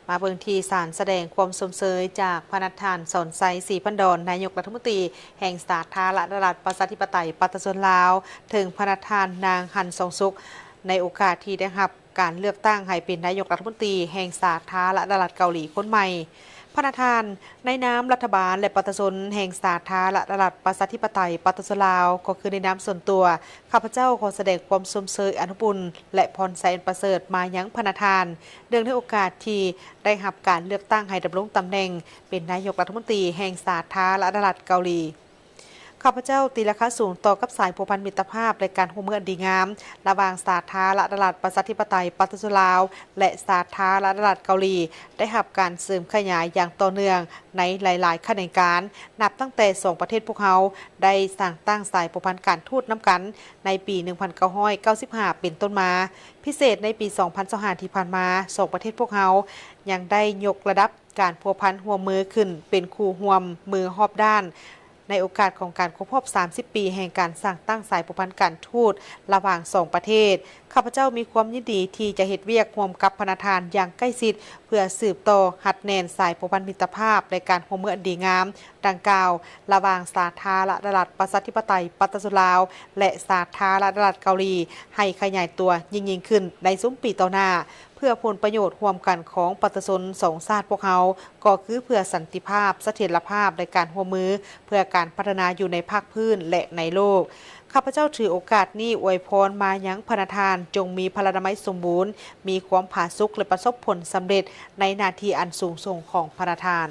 ມາເບິ່ງທີ່ສານສະແດງຄວາມຊົມເຊີຍຈາກພະນະທ່ານ ສອນໄຊ ສີພັນດອນ ນາຍົກລັດຖະມົນຕີແຫ່ງສາທາລະນະລັດປະຊາທິປະໄຕປະຊາຊົນລາວ ເຖິງພະນະທ່ານ ນາງ ຮັນ ຊອງສຸກ ໃນໂອກາດທີ່ໄດ້ຮັບການເລືອກຕັ້ງໃຫ້ເປັນນາຍົກລັດຖະມົນຕີແຫ່ງສາທາລະນະລັດເກົາຫຼີຄົນໃໝ່. ພະນະທ່ານ, ໃນນາມລັດຖະບານ ແລະ ປະຊາຊົນແຫ່ງສາທາລະນະລັດປະຊາທິປະໄຕປະຊາຊົນລາວ, ກໍຄືໃນນາມສ່ວນຕົວ, ຂ້າພະເຈົ້າຂໍສະແດງຄວາມຊົມເຊີຍອະນຸບຸນ ແລະ ພອນໄຊອັນປະເສີດມາຍັງພະນະທ່ານ ເນື່ອງໃນໂອກາດທີ່ໄດ້ຮັບການເລືອກຕັ້ງໃຫ້ດຳລົງຕຳແໜ່ງເປັນນາຍົກລັດຖະມົນຕີແຫ່ງສາທາລະນະລັດເກົາຫຼີ. ຂ້າພະເຈົ້າຕີລາຄາສູງຕໍ່ກັບສາຍພົວພັນມິດຕະພາບ ແລະ ການຮ່ວມມືອັນດີງາມ ລະຫວ່າງສາທາລະນະລັດປະຊາທິປະໄຕປະຊາຊົນລາວ ແລະ ສາທາລະນະລັດເກົາຫຼີ ໄດ້ຮັບການເສີມຂະຫຍາຍຢ່າງຕໍ່ເນື່ອງໃນຫຼາຍໆຂະແໜງການ ນັບຕັ້ງແຕ່ສອງປະເທດພວກເຮົາໄດ້ສ້າງຕັ້ງສາຍພົວພັນການທູດນຳກັນໃນປີໜຶ່ງພັນເກົ້າຮ້ອຍເກົ້າສິບຫ້າເປັນຕົ້ນມາ. ພິເສດໃນປີສອງພັນຊາວຫ້າທີ່ຜ່ານມາ, ສອງປະເທດພວກເຮົາຍັງໄດ້ຍົກລະດັບ ການພົວພັນຮ່ວມມືຂຶ້ນເປັນຄູ່ຮ່ວມມືຮອບດ້ານ ໃນໂອກາດຂອງການຄົບຮອບສາມສິບປີແຫ່ງການສ້າງຕັ້ງສາຍພົວພັນການທູດລະຫວ່າງສອງປະເທດ. ຂ້າພະເຈົ້າມີຄວາມຍິນດີທີ່ຈະເຮັດວຽກຮ່ວມກັບພະນະທ່ານຢ່າງໃກ້ຊິດ ເພື່ອສືບຕໍ່ຮັດແໜ້ນສາຍພົວພັນມິດຕະພາບ ແລະ ການຮ່ວມມືອັນດີງາມດັ່ງກ່າວ ລະຫວ່າງສາທາລະນະລັດປະຊາທິປະໄຕປະຊາຊົນລາວ ແລະ ສາທາລະນະລັດເກົາຫຼີ ໃຫ້ຂະຫຍາຍຕົວຍິ່ງໆຂຶ້ນໃນຊຸມປີຕໍ່ໜ້າ ເພື່ອຜົນປະໂຫຍດຮ່ວມກັນຂອງປະຊາຊົນສອງຊາດພວກເຮົາ ກໍຄືເພື່ອສັນຕິພາບ, ສະຖຽນລະພາບ ແລະ ການຮ່ວມມືເພື່ອການພັດທະນາຢູ່ໃນພາກພື້ນ ແລະ ໃນໂລກ. ຂ້າພະເຈົ້າຖືໂອກາດນີ້ອວຍພອນມາຍັງພະນະທ່ານ ຈົ່ງມີພະລານາໄມສົມບູນ, ມີຄວາມຜາສຸກ ແລະ ປະສົບຜົນສຳເລັດໃນໜ້າທີ່ອັນສູງສົ່ງຂອງພະນະທ່ານ.